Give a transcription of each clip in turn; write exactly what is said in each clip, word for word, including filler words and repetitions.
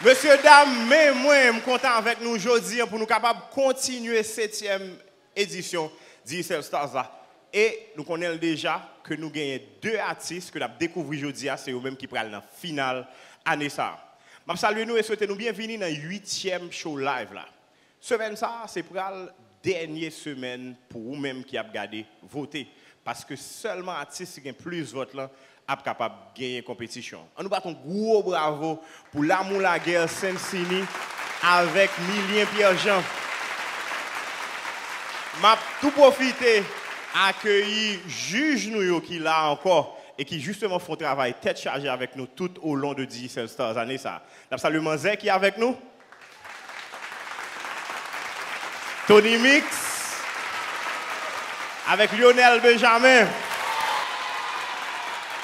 Mesye dam, men mwen, m kontan avèk nou jodi an pou nou kapab kontinye setyèm edisyon Digicel Stars la. E nou konnen l deja ke nou genyen de atis ke n ap dekouvri jodi a, se yo menm ki pral nan final ane sa a. M ap salye nou e swete nou byenvini nan uityèm show live la. Semèn sa a, se pral dènye semèn pou ou menm ki ap gade vote, paske sèlman atis ki gen plis vòt lan ap kapab genyen konpetisyon. Ann nou bat yon gwo bravo pou Lamour Laguerre Sensini avèk Milien Pierre Jean. M ap tou pwofite akeyi jij nou yo ki la ankò e ki jisteman fè yon travay tèt chaje avèk nou tout au long de Digicel Stars ane sa a. N ap salye manzè ki avèk nou. Tony Mix avèk Lionel Benjamin.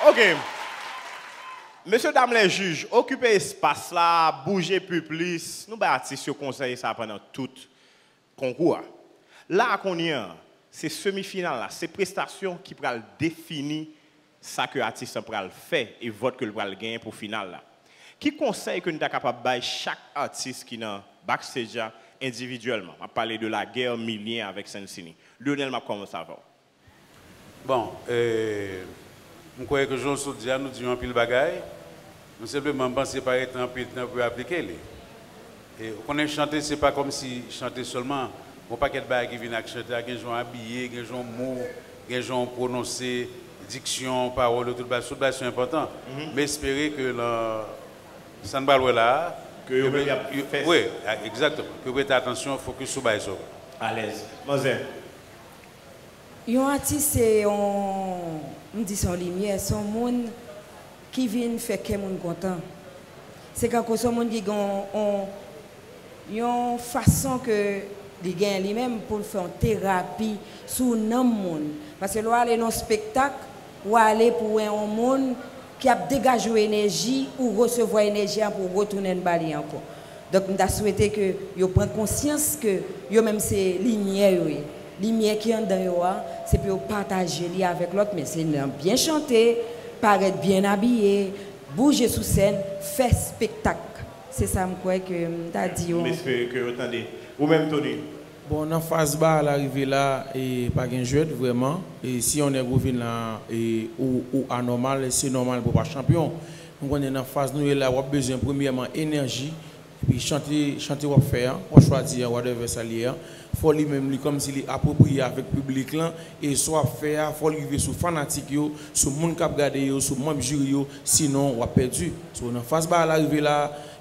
Ok. Mesye dam lè jij, okipe espas la, bouje pi plis. Nou bay atis yo konsèy sa pandan tout konkou a. La a kounye a, se semi final la, se prestasyon ki pral defini sa ke atis lan pral fè e vòt ke l pral genyen pou final la. Ki konsèy ke n ta kapab bay chak atis ki nan backstage a endividyèlman? M ap pale de Laguerre, Milien avèk Sensini. Lionel, m ap kòmanse avè w. Bon, eh, m kwè ke jan w sot di a, nou di yon anpil bagay. Nou senpleman, m panse pa rete anpil tan pou yo aplike li. E, ou konnen chante, se pa kòmsi chante sèlman. Gon pakèt bagay ki vin ak chante a, gen jan w abiye, gen jan w mo, gen jan w pwononse, diksyon, pawòl yo, tout bagay, tout bagay se enpòtan. M espere ke nan sa n pral wè la a, ke yo menm y ap fè wi, egzakteman. Ke yo prete atansyon, fokis sou bagay sa yo. Alèz. Manzè. Yon atis se yon, m di se yon limyè, se yon moun ki vin fè kè moun kontan. Se kankou se yon moun ki gen yon, yon, yon fason ke li gen li menm pou l fè yon terapi sou nanm moun. Paske lè w ale nan yon spektak, w ale pou w wè yon moun ki ap degaje w enèji, ou resevwa enèji a pou w retounen ba li ankò. Donk, m ta swete ke yo pran konsyans ke yo menm se limyè yo ye. Limyè ki anndan yo a, se pou yo pataje li avèk lòt, men se nan byen chante, parèt byen abiye, bouje sou sèn, fè espektak. Se sa m kwè ke m ta di yo. M espere ke yo tande. Ou menm, Tony? Bon, nan faz ba a la rive la, e pa gen jwèt vrèman. E si yon nèg ou vin la, e ou, ou anòmal, se nòmal pou w pa chanpyon. Nou konnen nan faz nou ye la, w ap bezwen premyèman enèji, epi chante, chante w ap fè a, w ap chwazi a, whatever sa l ye a. Fò li menm, li kòmsi li apwopriye avèk piblik lan, e sa w ap fè a, fò l rive sou fanatik yo, sou moun k ap gade yo, sou manm jiri yo, sinon w ap pèdi. So, nan faz ba a la rive la,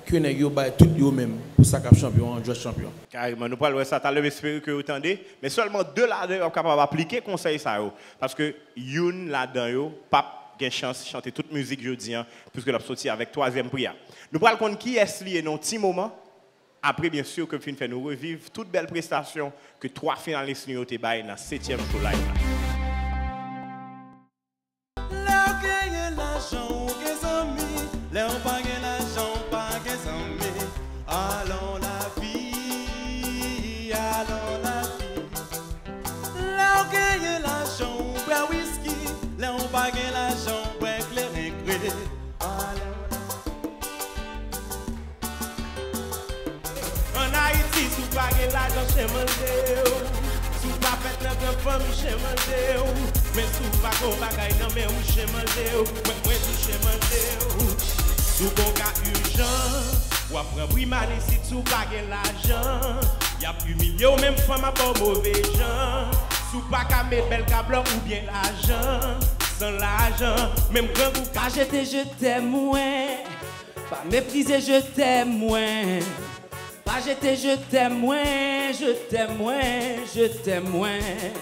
ke nèg yo bay tout yo menm, pou sa k ap chanpyon an, jwèt chanpyon. Kareman, nou pral wè sa talè, m espere ke yo tande. Men sèlman de ladan yo ap kapab aplike konsèy sa yo. Paske youn ladan yo p ap gen chans chante tout mizik jodi an, piske l ap soti avèk twazyèm pri a. Nou pral konn kiyès li ye nan yon ti moman. Apre, byen si, ke m fin fè nou reviv tout bèl prestasyon ke twa finalis nou yo te bay nan setyèm show live la. Lè w genyen lajan, ou gen zanmi. Lè w pa gen lajan, ou pa gen zanmi. Alon lavi, alon lavi. Lè w genyen lajan, ou bwè wiski. Lè w pa gen lajan, ou bwè kleren gre. Alon lavi. Ann Ayiti, si w pa gen lajan, chen manje w. Si w pa fèt nan gran fanmi, chen manje w. Men si w pa gon bagay nan men w, chen manje w. Mwen, mwen di chen manje w. Si w gon ka ijan, w ap pran pri mal isit si w pa gen lajan. Y ap imilye w, menm fanm ap ba w move jan. Si w pa ka met bèl kablòk oubyen lajan, san lajan, menm grangou ka jete je t'aime mwen. Pa meprize je t'aime mwen. Pa jete je t'aime mwen, je t'aime mwen, je t'aime mwen.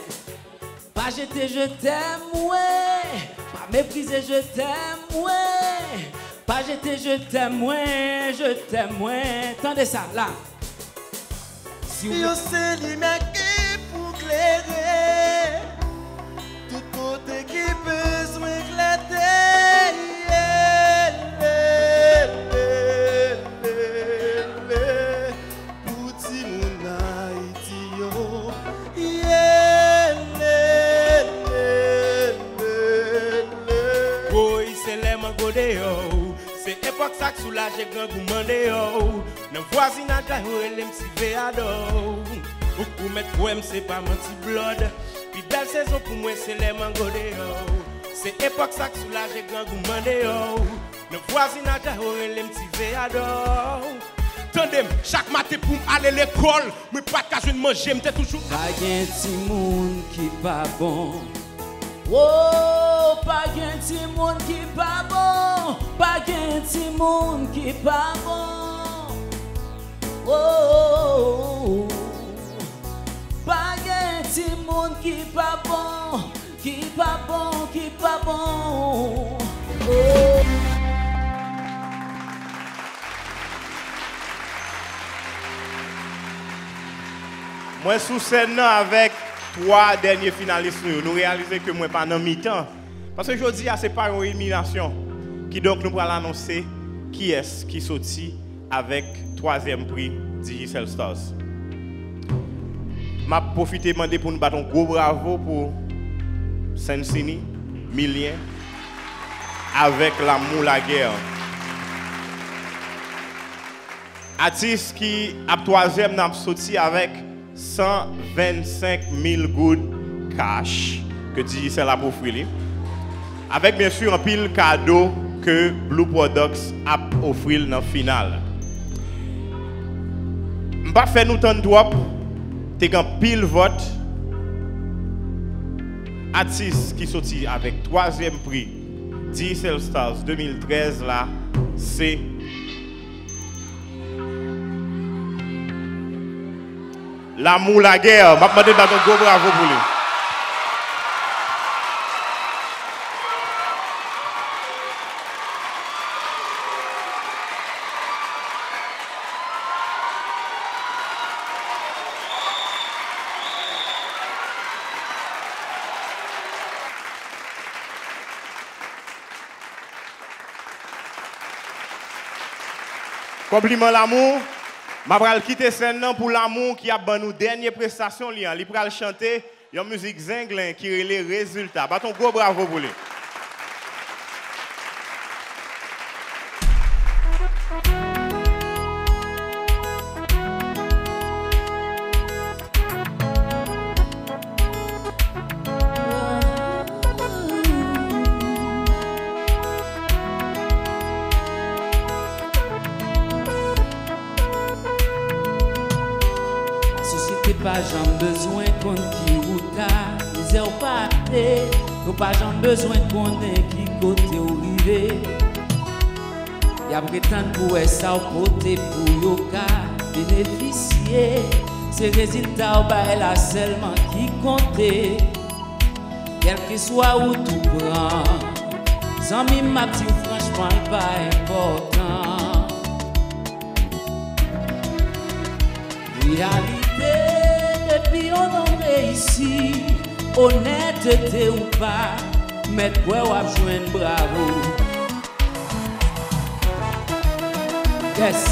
Pa jete je t'aime mwen. Pa meprize je t'aime mwen. Pa jete je t'aime mwen, je t'aime mwen. Tande sa la. Si w... Yon se limyè ki pou klere tout kote ki bezwen klète. Ye, le, le, le, le. Pou timoun Ayiti yo. Ye, le, le, le, le. Woy, se lè mango deyò. Se epòk sa Soulaje grangou m andeyò. Nan vwazinaj la, yo rele m Ti Veadò. Ou, ou mèt kwè m, se pa manti, blòd. Pi bèl sezon pou mwen, se lè mango deyò. Se epòk sa k soulaje grangou m andeyò. Nan vwazinaj la, yo rele m Ti Veadò. Tande m, chak maten pou m ale lekòl, mwen pa t ka jwenn manje, m te toujou. Pa gen timoun ki pa bon. Oh, pa gen timoun ki pa bon, pa gen timoun ki pa bon. Oh, pa gen timoun ki pa bon, ki pa bon, ki pa bon. Oh. Mwen sou sèn nan avèk twa dènye finalis nou yo. Nou reyalize ke mwen pa nan mitan. Paske jodi a, se pa yon eliminasyon. Kidonk, nou pral anonse kiyès ki soti avèk twazyèm pri Digicel Stars. M ap pwofite mande pou nou bat yon gwo bravo pou Sensini, Milyen, avèk L'amour la guerre. Atis ki ap twazyèm nan ap soti avèk san vennsenk mil goud cash ke Digicel ap ofri li. Avèk, byen si, anpil kado ke Blue Products ap ofri l nan final. M p ap fè nou tann twòp, te gen anpil vòt. Atis ki soti avèk twazyèm pri Digicel Stars de mil trèz la, se L'amour la guerre. M ap mande n bat yon gwo bravo pou li. Konpliman L'amour. M ap pral kite sèn nan pou L'amour ki ap ban nou dènye prestasyon li an. Li pral chante yon mizik zenglen ki rele Rezilta. Bat yon gwo bravo pou li. Lasosyete pa janm bezwen konn ki wout a mizè w pase, yo pa janm bezwen konnen ki kote w rive. Y ap ret tann pou wè sa w pote pou yo ka benefisye. Se rezilta w bay la sèlman ki konte. Kèlkeswa wout ou pran, zanmi m ap di w franchman l pa enpòtan. Reyalite, depi yon nonm reyisi, onètete ou pa, mèt kwè w ap jwenn bravo. Yes.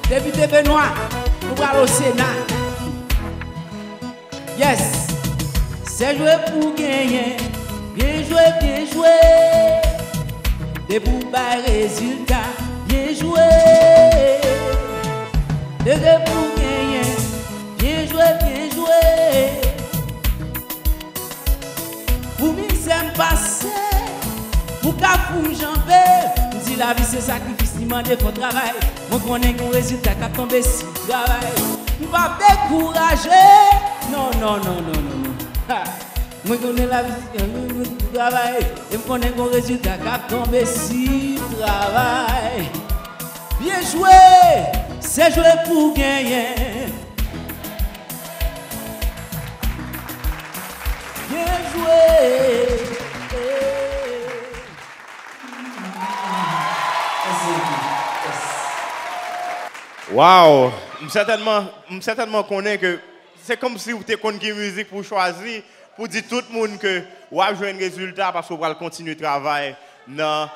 Depite Benoît, nou pral o Sena. Yes. Se jwe pou genyen. Byen jwe, byen jwe. Depi w bay rezilta, byen jwe. Se jwe pou genyen. Byen jwe, byen jwe. Pou mizè m pase, pou kafou m janbe, m di lavi se sakrifis, li mande fò travay. Mwen konnen gen yon rezilta k ap tonbe si m travay. M p ap dekouraje. Non, non, non, non, non, non. Ha! Mwen konnen lavi se yon travay. E m konnen gen yon rezilta k ap tonbe si m travay. Byen jwe! Se jwe pou genyen. Byen jwe! Mèsi anpil. Yes. Wow! M sètènman, m sètènman konnen ke se kòmsi w te konn ki mizik pou w chwazi, pou di tout moun ke w ap jwenn rezilta paske w pral kontinye travay nan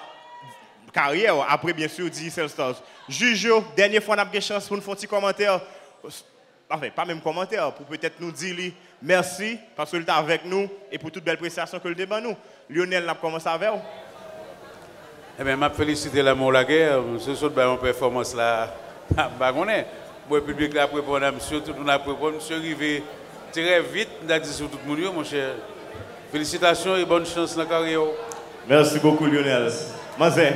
karyè w apre, byen si, Digicel Stars. Jij yo, dènye fwa n ap gen chans pou n fè yon ti kòmantè. Anfen, pa menm kòmantè, pou petèt nou di li mèsi, paske l te avèk nou, e pou tout bèl prestasyon ke l te ban nou. Lionel, n ap kòmanse avè w. Ebyen, m ap felisite Lamour Laguerre, misye sot bay yon pèfòmans la, m pa konnen. Bon, piblik la ap reponn a misye, tout moun ap reponn, misye rive trè vit, m ta di sou tout moun yo, monchè. Felisitasyon e bòn chans nan karyè w. Merci beaucoup, Lionel. Manzè.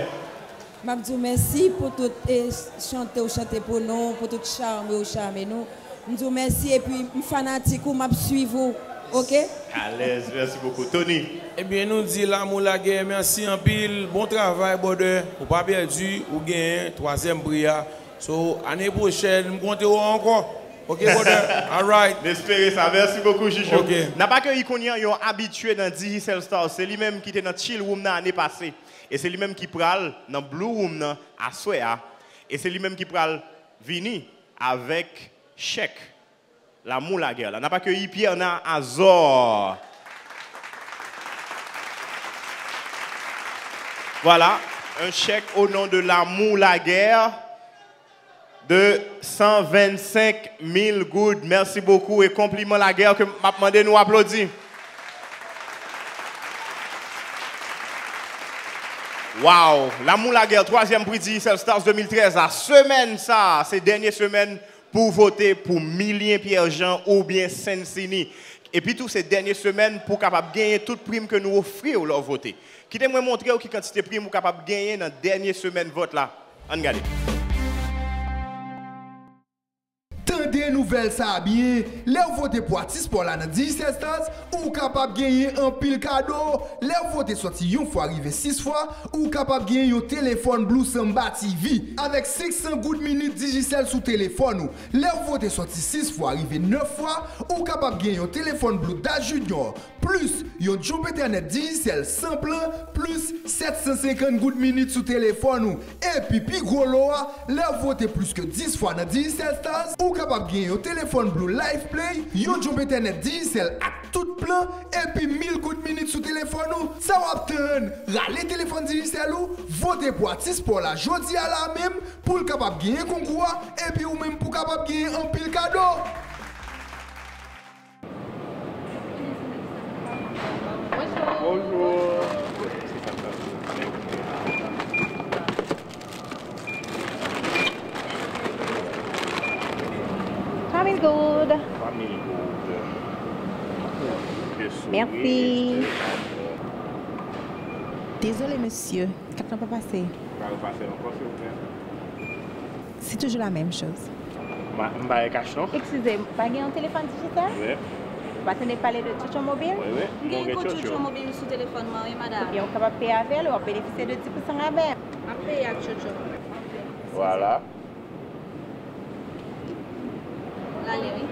M ap di w mèsi pou tout, e, chante w chante pou nou, pou tout chame w chame nou. M di w mèsi epi m fanatik ou, m ap swiv ou, oke? Alèz, merci beaucoup. Tony. Ebyen, nou di Lamour Laguerre mèsi anpil. Bon travay, brother. Ou pa pèdi, ou genyen twazyèm pri a. So, ane pwochèn, m konte w ankò. Oke, brother? Alright. M espere sa. Merci beaucoup, Chicho. Oke. N ap akeyi kounye a yon abitye nan Digicel Stars. Se li menm ki te nan Chill Room nan ane pase. E se li menm ki pral nan Blue Room nan aswè a. E se li menm ki pral vini avèk chèk Lamour Laguerre la. N ap akeyi Pierna Azor. Voilà, un chèque au nom de Lamour Laguerre de san vennsenk mil goud. Merci beaucoup e konpliman Laguerre ke m ap mande nou aplodi. Wow! Lamour Laguerre, twazyèm pri Digicel Stars de mil trèz la. Semèn sa, se dènye semèn pou w vote pou Milien Pierre Jean oubyen Sensini. Epi tou, se dènye semèn pou w kapab genyen tout prim ke nou ofri w lè w vote. Kite mwen montre w ki kantite prim ou kapab genyen nan dènye semèn vòt la. Ann gade. Tande nouvèl sa a byen, lè w vote pou atis pa w la nan Digicel Stars, ou kapab genyen anpil kado. Lè w vote soti yon fwa rive sis fwa, ou kapab genyen yon telefòn Blue Samba T V avèk senk san goud minit Digicel sou telefòn ou. Lè w vote soti sis fwa rive nèf fwa, ou kapab genyen yon telefòn Blue Dash Junior, plis yon jump entènèt Digicel san plan, plis sèt san senkant goud minit sou telefòn ou. Epi pi gwo lo a, lè w vote plis ke dis fwa nan Digicel Stars, ou kapab genyen yon telefòn Blue Life Play, yon jump entènèt Digicel ak tout plan, epi mil goud minit sou telefòn ou. Sa w ap tann? Rale telefòn Digicel ou, vote pou atis pa w la jodi a la menm pou l kapab genyen konkou a, epi ou menm pou w kapab genyen anpil kado. Bonjou. Bonjou. Twa mil goud. Twa mil goud. Mèsi. Dezole, mesye. Kat lan pa pase. Ou ka repase l ankò, silvouplè? Se toujou la menm choz. M pa gen kach, non. Eskize m, pa gen yon telefòn Digicel? Wi. Ou pa tande pale de Tchotcho Mobil? Wi, wi. M gen kont Tchotcho Mobil sou telefòn mwen, wi, madanm. Ebyen, ou kapab peye avè l, w ap benefisye de dis pousan rabè. M ap peye ak Tchotcho. Vwala. L ale, wi.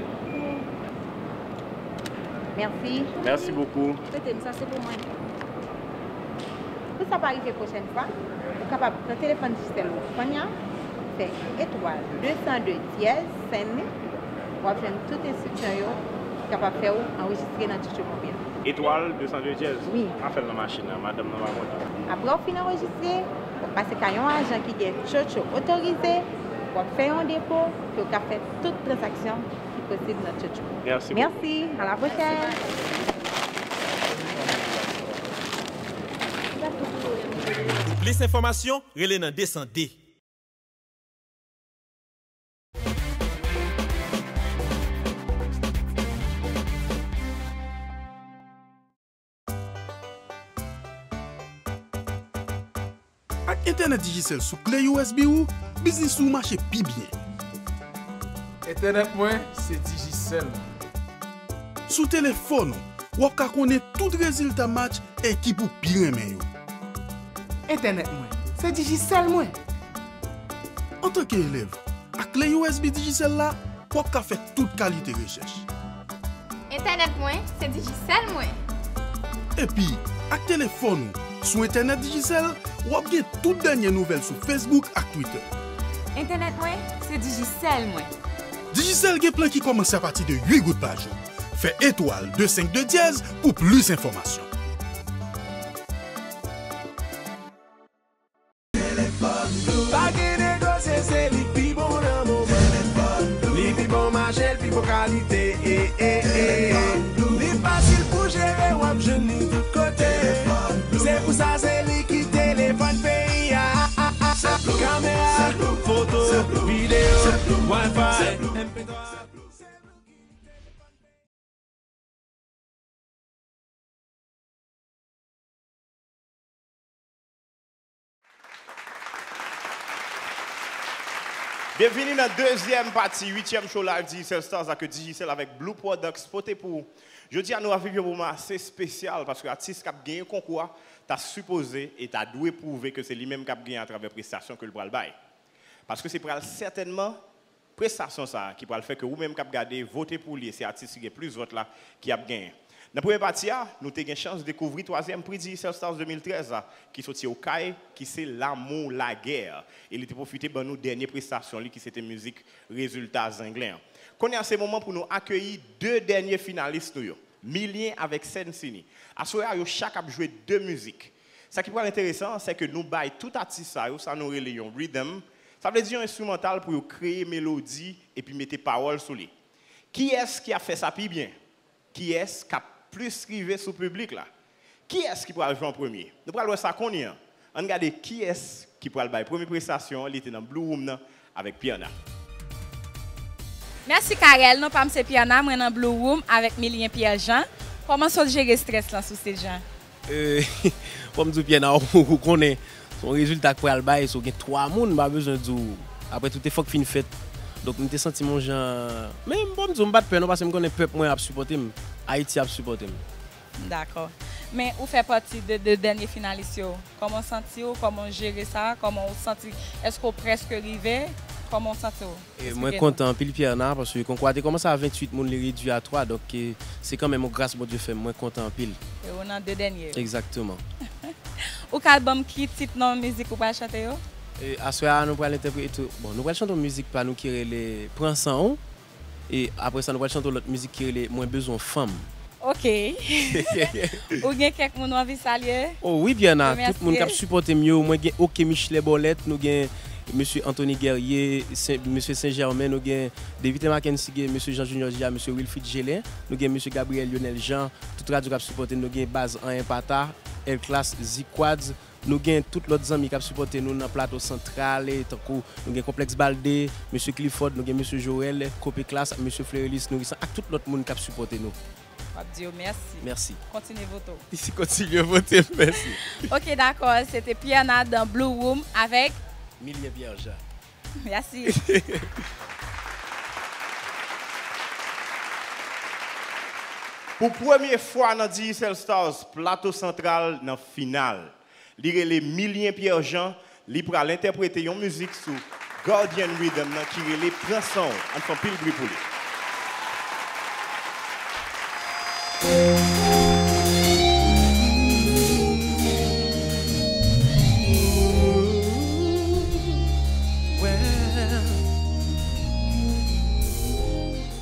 Mèsi. Mèsi bokou. Prete m, sa se pou mwen. Pou sa pa rive pwochèn fwa, ou kapab pran telefòn Digicel ou kounye a, fè etwal de san de dyèz, send, w ap jwenn tout enstriksyon yo ki kapab fè w anrejistre nan Tchotcho Mobil. Etwal de san de dyèz? Wi. Pa fè l nan machin nan, madanm nan pa kontan. Apre w fin anrejistre, w ap pase kay yon ajan ki gen Tchotcho otorize, w ap fè yon depo, pou yo ka fè tout tranzaksyon ki posib nan Tchotcho. Mèsi bokou. Mèsi, a la pwochèn. Pou plis enfòmasyon, rele nan de san de. Ak entènèt Digicel sou kle U S B ou, biznis ou mache pi byen. Entènèt mwen, se Digicel mwen. Sou telefòn ou, w ap ka konnen tout rezilta match ekip ou pi renmen yo. Entènèt mwen, se Digicel mwen. Antanke elèv, ak kle U S B Digicel la, w ap ka fè tout kalite rechèch. Entènèt mwen, se Digicel mwen. Epi, ak telefòn ou, sou entènèt Digicel, w ap gen tout dènye nouvèl sou Facebook ak Twitter. Entènèt mwen, se Digicel mwen. Digicel gen plan ki kòmanse apati de uit goud pa jou. Fè etwal de senk de dyèz pou plis enfòmasyon. Pa gen negosye, se li k pi bon nan moman. Li pi bon mache, l pi bon kalite. Eh, eh, eh. Li fasil pou jere, w ap jwenn li tout kote. Se pou sa, se li ki telefòn peyi. Kamera, foto, videyo, Wi-Fi, M P twa. Byenvini nan dezyèm pati uityèm show live Digicel Stars la ke Digicel avèk Blue Products pote pou ou. Jodi a, nou ap viv yon moman ase espesyal paske atis k ap genyen konkou a ta sipoze e ta dwe pwouve ke se li menm k ap genyen atravè prestasyon ke l pral bay. Paske se pral sètènman prestasyon sa a ki pral fè ke ou menm k ap gade vote pou li, e se atis ki gen plis vòt la ki ap genyen. Nan premye pati a, nou te gen chans dekouvri twazyèm pri Digicel Stars de mil trèz la, ki soti Okay, ki se L'amour la guerre. E li te pwofite ban nou dènye prestasyon li, ki se te mizik Rezilta Zenglen an. Kounye a, se moman pou nou akeyi de dènye finalis nou yo, Milien avèk Sensini. Aswè a, yo chak ap jwe de mizik. Sa ki pral enteresan, se ke nou bay tout atis sa yo, sa nou rele yon rhythm, sa vle di yon enstrimantal pou yo kreye melodi epi mete pawòl sou li. Kiyès ki ap fè sa pi byen? Kiyès k ap plis rive sou piblik la? Kiyès ki pral jwe an premye? Nou pral wè sa kounye a. Ann gade kiyès ki pral bay premye prestasyon an, li te nan Blue Room nan avèk Pierna. Mèsi Carel, non pa m se Pierna, mwen nan Blue Room avèk Milien Pierre Jean. Kòman sa w jere strès lan sou stage lan? Eh, fò m di w, Pierna, ou, ou konnen, se yon rezilta k pral bay, so gen twa moun, m pa bezwen di w, apre tout efò k fin fèt. Donk, m te santi m yon jan, men fò m di w, m pa t pè non, paske m konnen pèp mwen ap sipòte m, Ayiti ap sipòte m. Dakò. Men ou fè pati de, de dènye finalis yo. Kòman w santi w? Kòman w jere sa? Kòman w santi? Èske w prèske rive? Kòman w santi w? E mwen kontan anpil, Pierna, paske konkou a te kòmanse a venntuit moun, li redui a twa, donk, e, se kanmenm yon gras Bondye fè m, mwen kontan anpil. E ou nan de dènye yo? Egzakteman. Ou ka ban m ki tit non mizik ou pral chante yo? E aswè a, nou pral entèprete, bon, nou pral chante yon mizik pa nou ki rele Pran San W. E apre sa, nou pral chante yon lòt mizik ki rele Mwen Bezwen Fanm. Ok. Ou gen kèk moun w anvi salye? Oh wi, Pierna, tout moun k ap sipòte m yo, mwen gen Ok Michelet Bòlèt, nou gen mesye Anthony Guerrier, Sen, mesye Sen Jèmen, nou gen David Mackenzie, gen mesye Jean Junior Gia, mesye Wilfrid Gelin, nou gen mesye Gabriel Lionel Jean, tout radyo k ap sipòte m, nou gen Baz Anyen Pata, El Class, Zikwadz, nou gen tout lòt zanmi k ap sipòte nou nan Plato Santral, e tankou nou gen Konplèks Balde, mesye Clifford, nou gen mesye Joel, Kope Class, mesye Fleurelys Nourrisson, ak tout lòt moun k ap sipòte nou. W ap di yo mèsi. Mèsi. Kontinye vote w. Kontinye vote m, mèsi. Ok, dakò. Se te Pierna dans Blue Room avèk Milien Pierre Jean. Mèsi. Pou premye fwa nan Digicel Stars, Plato Santral nan final. Li rele Milien Pierre Jean, li pral entèprete yon mizik sou Guardian Rhythm nan ki rele Pran San W. Ann fè anpil bri pou li.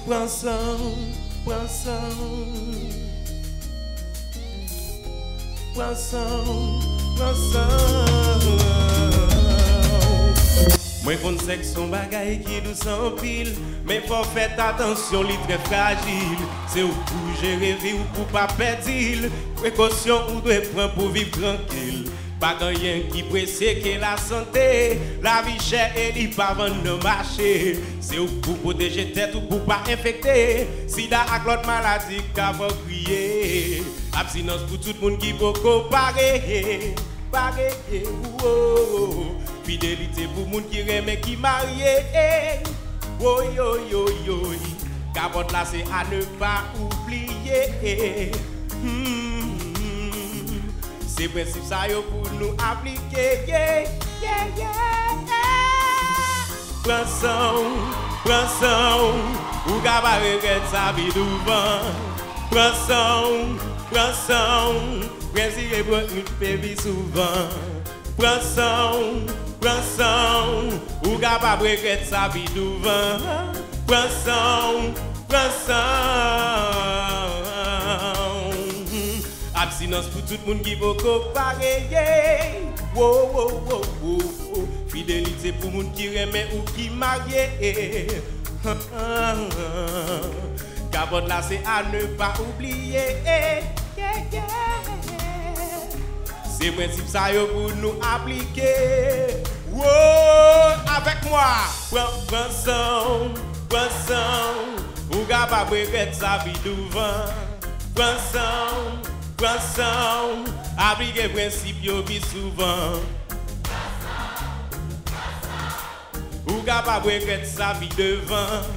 Pran san w, pran san w. Pran san w, pran san w. Mwen konn sèks se yon bagay ki dous anpil, men fò w fè atansyon, li trè frajil. Se ou k pou jere vi w pou pa pèdi l. Prekosyon ou dwe pran pou viv trankil. Pa gen anyen ki presye ke lasante. Lavi chè e li pa vann nan mache. Se ou k pou pwoteje tèt ou pou pa enfekte. Sida ak lòt maladi k ap kriye. Abstinans pou tout moun ki poko pare. Pare, wo. Fidelite pou moun ki renmen, ki marye. Woyoyoyoy. Kapòt la se à ne pas oublier. Hmm. Se prensip sa yo pou nou aplike. Yeah, yeah, yeah. Pran san w, pran san w, ou ka pa regrèt sa pi douvan. Pran san w, pran san w, prensip e pran nou pe pi souvan. Pran san w, pran san w, ou ka pa regrèt sa pi douvan. Pran san w, pran san w. Abstinans pou tout moun ki poko pare. Wo, wo, wo, wo, wo. Fidelite pou moun ki renmen ou ki marye. Kapòt la se à ne pas oublier. Yeah, yeah. Se prensip sa yo pou nou aplike. Woy, avec moi. Pran, pran san w, pran san w. Ou kapab regrèt sa pi douvan. Pran san w, pran san w. Aplike prensip yo pi souvan. Ou kapab regrèt sa pi devan.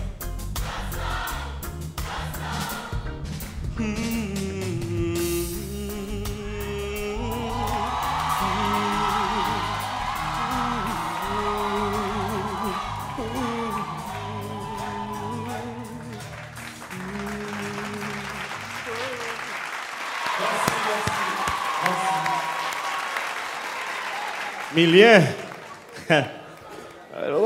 Milyen.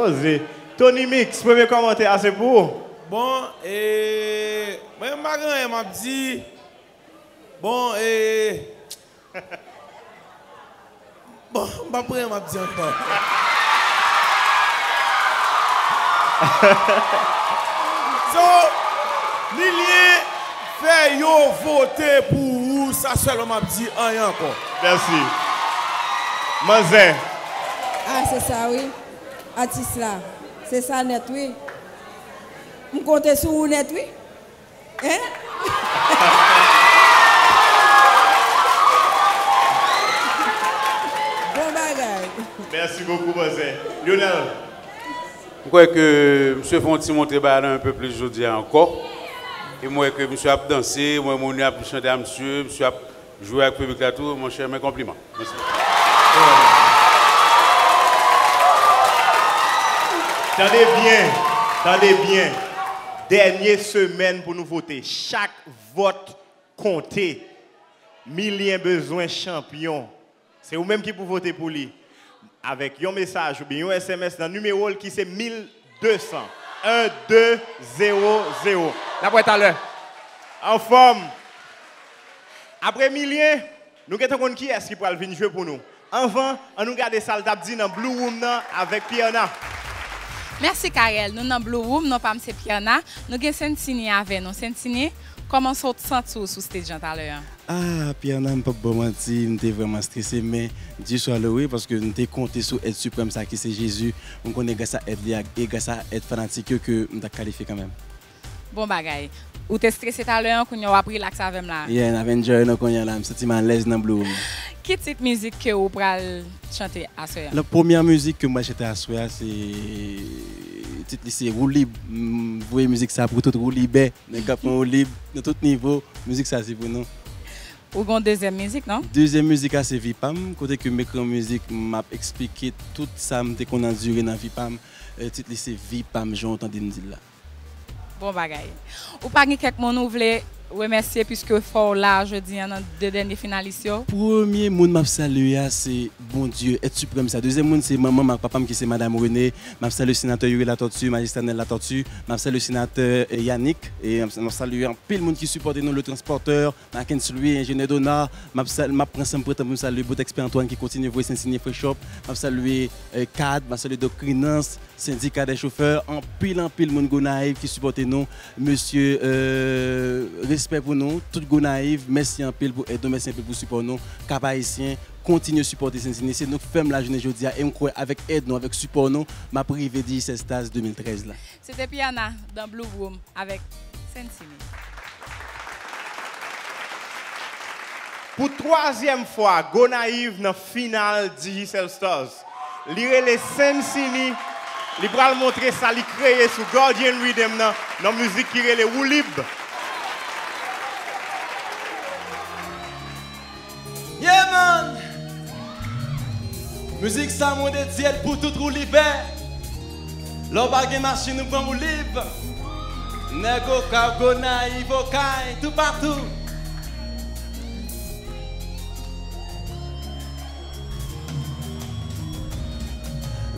Poze. Tony Mix, premye kòmantè a se pou ou. Bon, e, mwen, m pa gen anyen m ap di. Bon, e, bon, m pa gen anyen m ap di ankò. So, Milyen, fè yo vote pou ou, sa sèlman m ap di, anyen ankò. Mèsi. Manzè. Ah, se sa wi. Atis la. Se sa nèt wi. M konte sou ou nèt wi. Hein? Bon bagay. Mèsi bokou, Manzè. Lionel. M kwè ke misye fè yon ti montre bagay la yon pe plis jodi a ankò. E m wè ke misye ap danse, m wè moun yo ap chante a misye, misye ap jwe ak piblik la tou, monchè, men konpliman. Mèsi. Tande byen, tande byen. Dènye semèn pou nou vote. Chak vòt konte. Milyen bezwen chanpyon. Se ou menm ki pou vote pou li. Avèk yon mesaj oubyen yon S M S nan nimewo l ki se mil de san. En de zewo zewo. N ap wè talè. Anfòm. Apre Milyen, nou gentan konn kiyès ki pral vin jwe pou nou. Anvan, ann nou gade sa l t ap di nan Blue Room nan avèk Pierna. Mèsi, Carel. Nou nan Blue Room, non pa m se Pierna. Nou gen Sentini avè nou. Sentini, kòman w santi w sou stage an talè an? Ah, Pierna, m p ap ba w manti, m te vrèman strese, men Dye swa lowe, paske m te konte sou èd siprèm sa ki se Jezi. M konnen gras a èd li a, e gras a èd fanatik yo ke m t ap kalifye kanmenm. Bon bagay. Ou te strese talè an, kounye a w ap rilaks avè m la. Yeah, n ap enjoy nou kounye a la, m santi m alèz nan Blue Room. Ki tit mizik ke ou pral chante aswè a? La premyè mizik ke m pral chante aswè a, se tit li se Woulib. M voye mizik sa pou tout woulibè, nèg k ap pran woulib nan tout nivo. Mizik sa se pou nou. Ou gon dezyèm mizik, non? Dezyèm mizik la se Vi Pa M, kote ke m ekri yon mizik, m ap eksplike tout sa m te konn andire nan vi pa m. Eh, tit li se Vi Pa M, jan w tande m di l la. Bon bagay. Ou pa gen kèk moun ou vle remèsye piske fè w la jodi a nan de dènye finalis yo? Premye moun m ap salye a se Bondye, èt siprèm sa. Dezyèm moun se manman m ak papa m ki se Madam Rene. M ap salye senatè Youri Latortue, majistra Nel Latortue. M ap salye senatè, eh, Yanick. E m ap, m ap salye anpil moun ki sipòte nou, Le Transporteur, Mackensley, Enjenyè Donard. M ap sal-, m ap pran san m pran tan pou m salye Botex P Antoine ki kontinye voye Sentini Fresh Up. M ap salye, eh, kad, m ap salye Doc Crinans, Sendika dè chofè, anpil, anpil moun Gonayiv ki sipòte nou. Mesye, eh, respè pou nou, tout Gonayiv, mèsi anpil pou èd nou, mèsi anpil pou sipò nou. Cap Haïtien, kontinye sipòte Sentini, se nou k fè m la jounen jodi a, e m kwè avèk èd nou, avèk sipò nou, m ap rive Digicel Stars de mil trèz la. Se te Piana dans Blue Room avèk Sentini. Pou twazyèm fwa, Gonayiv nan final Digicel Stars. Li rele Sensini. Li pral montre sa li kreye sou Guardian Rhythm nan, nan mizik ki rele Woulib. Yeah, man! Mizik sa mwen dedye l pou tout woulibè. Lè w pa gen machin, ou pran woulib. Nèg Okap, Gonayiv, Okay, toupatou.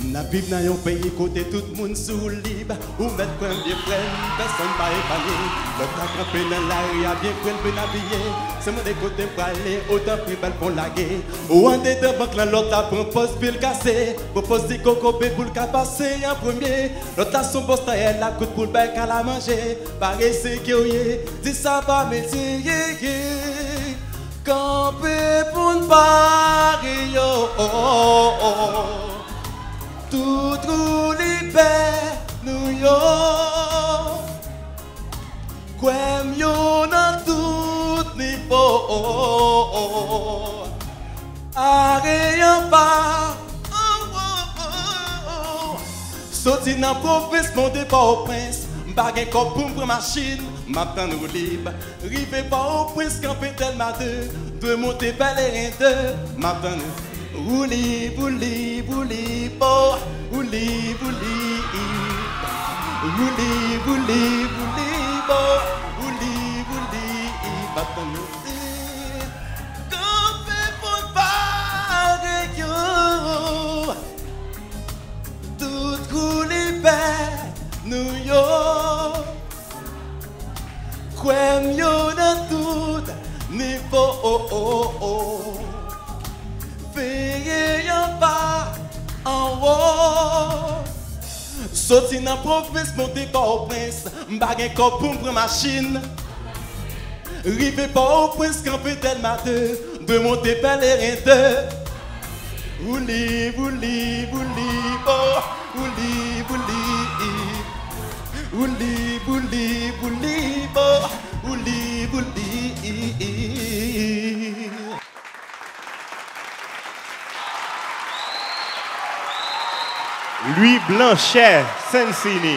N ap viv nan yon peyi kote tout moun sou woulib. Ou mèt kwè m byen frè m, pèsonn pa epanye. Lòt la kanpe nan lari a byen fre l byen abiye. San mande kote m prale, otan pri bal fon lage. Ou andedan bank lan, lòt la pran pòz pye l kase. Pran pòz ti kokobe pou l ka pase an premye. Lòt la s on bòs tayè lakout pou l bay kal a manje. Parese ke w ye, di sa pa metye ye ye. Kanpe pou n pare yo. Tout woulibè nou yo, kwè m yo nan tout nivo. Are anba. Soti nan pwovens monte Pòtoprens, m pa gen kòb pou m pran machin, m ap tann woulib. Rive Pòtoprens, kanpe Dèlma de, dwe monte Pèleren de, m ap tann. Woulib, woulib, woulib, o, woulib, woulib. Woulib, woulib, woulib, o, woulib, woulib, m ap tann. Kanpe pou n pare yo. Tout woulibè nou yo, kwè m yo nan tout nivo. Veye anba, anwo. Soti nan pwovens monte Pòtoprens, m pa gen kòb pou m pran machin. Rive Pòtoprens, kanpe Dèlma de, dwe monte Pèleren de. Woulib, woulib, woulib, o, woulib, woulib. Woulib, woulib, woulib, o, woulib, woulib. Louis Blanchet, Sensini.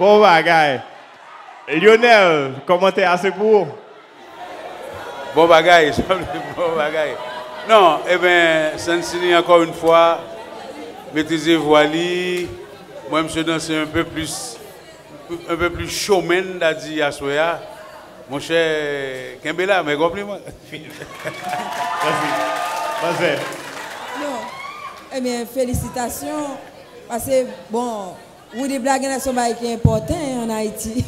Bon bagay. Lionel, kòmantè a se pou ou. Bon bagay, bon bagay. Non, eben, Sensini, ankò yon fwa, metrize vwa li. Mwen, misye danse un peu plus, un peu plus showman, ta di, aswè a. Monchè, kenbe la, men konpliman. Mèsi. Manzè. Non. Ebyen, felisitasyon. Paske, bon, Woulib la genlè se yon bagay ki enpòtan an Ayiti.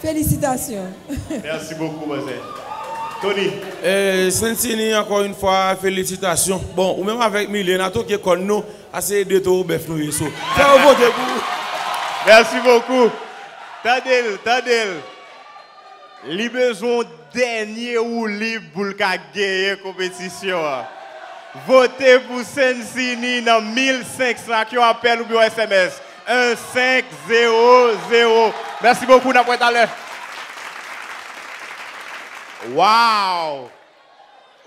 Felisitasyon. Mèsi bokou, manzè. Tony. Eh, Sensini, ankò yon fwa, felisitasyon. Bon, ou menm avèk Milena, toke kòn nou, a se de towo bèf nou ye, so. Fè yo vote pou ou. Mèsi bokou. Tande l, tande l. Li bezwen yon dènye woulib pou l ka genyen konpetisyon an. Vote pou Sensini nan mil senk san ak yon apèl oubyen yon S M S. En senk zewo zewo. Mèsi bokou, n ap wè talè. Wow!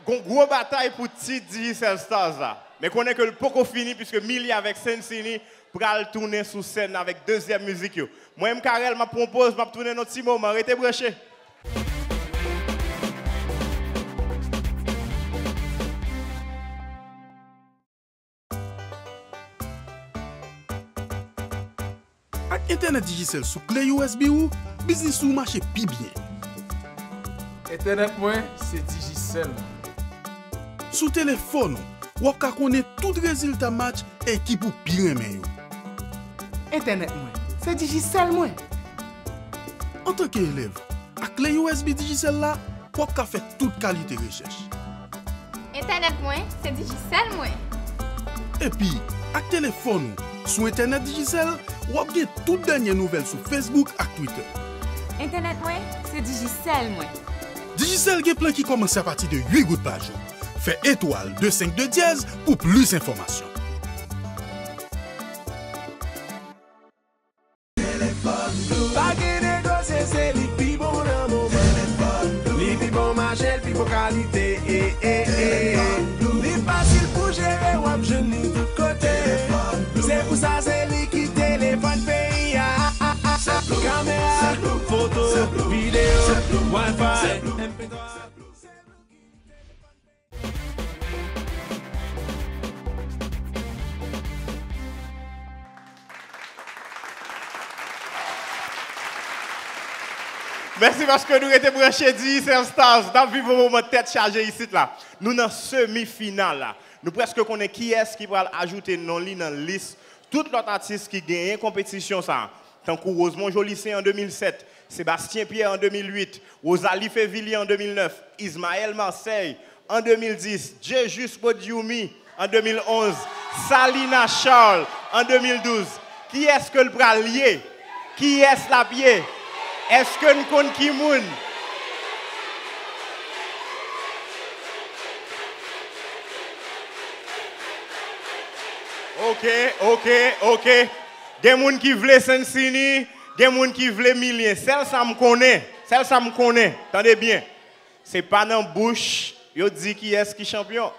Gon gwo batay pou tit Digicel Stars la. Men konnen ke l poko fini, piske Milly avèk Sensini pral tounen sou sèn avèk dezyèm mizik yo. Mwen, M Carel, m ap pran yon poz, m ap tounen nan ti moman. Rete branche. Ak entènèt Digicel sou kle U S B ou, biznis ou mache pi byen. Entènèt mwen, se Digicel mwen. Sou telefòn ou, w ap ka konnen tout rezilta match ekip ou pi renmen yo. Entènèt mwen, se Digicel mwen. Antanke elèv, ak kle U S B Digicel la, w ap ka fè tout kalite rechèch. Entènèt mwen, se Digicel mwen. Epi, ak telefòn ou, sou entènèt Digicel, w ap gen tout dènye nouvèl sou Facebook ak Twitter. Entènèt mwen, se Digicel mwen. Digicel gen plan ki kòmanse apati de uit goud pa jou. Fè etwal de senk de dyèz pou plis enfòmasyon. Pa gen negosye, se li k pi bon nan moman. Li pi bon mache, l pi bon kalite, eh, eh, eh. Li fasil pou jere, w ap jwenn li tout kote. Se pou sa, se li ki telefòn peyi a. Kamera, foto, videyo, Wi-Fi, M P twa. Mèsi paske nou rete branche Digicel Stars. N ap viv yon moman tèt chaje isit la. Nou nan semi final la. Nou prèske konnen kiyès ki pral ajoute non li nan lis tout lòt atis ki genyen konpetisyon sa a, tankou Rosemond Jolicet an de mil sèt, Sébastien Pierre an de mil uit, Rosalie Févillier an de mil nèf, Ismaël Marseille an de mil dis, Dieujus Bodyoumi an de mil onz, Salina Charles an de mil douz. Kiyès ke l pral ye? Kiyès l ap ye? Èske n konn ki moun? Ok, ok, ok. Gen moun ki vle Sensini, gen moun ki vle Milien. Sèl sa m konnen, sèl sa m konnen, tande byen. Se pa nan bouch yo di kiyès ki chanpyon.